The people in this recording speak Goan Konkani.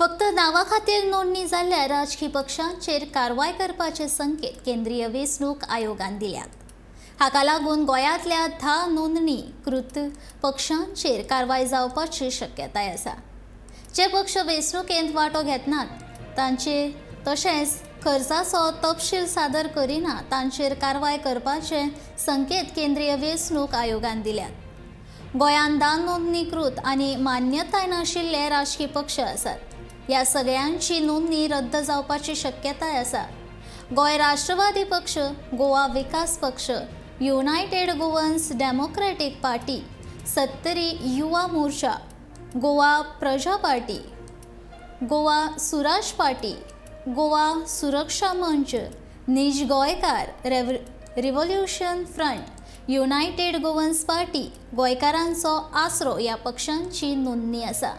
फक्त नांवा खातीर नोंदणी जाल्ल्या राजकी पक्षांचेर कारवाय करपाचे संकेत केंद्रीय वेंचणूक आयोगान दिल्यात. हाका लागून गोंयांतल्या 10 नोंदणीकृत पक्षांचेर कारवाय जावपाची शक्यताय आसा. जे पक्ष वेंचणुकेंत वांटो घेतनात तांचे तशेंच खर्चाचो तपशील सादर करिना तांचेर कारवाय करपाचे संकेत केंद्रीय वेंचणूक आयोगान दिल्यात. गोंयांत 10 नोंदणीकृत आनी मान्यताय नाशिल्ले राजकी पक्ष आसात. ह्या सगळ्यांची नोंदणी रद्द जावपाची शक्यताय आसा. गोंय राष्ट्रवादी पक्ष, गोवा विकास पक्ष, United Goans democratic party, Sattari Yuva Morcha, Goa प्रजा पार्टी, गोवा सुराज पार्टी, गोवा सुरक्षा मंच, निज गोंयकार revolution front, United Goans party, गोंयकारांचो आसरो ह्या पक्षांची नोंदणी आसा.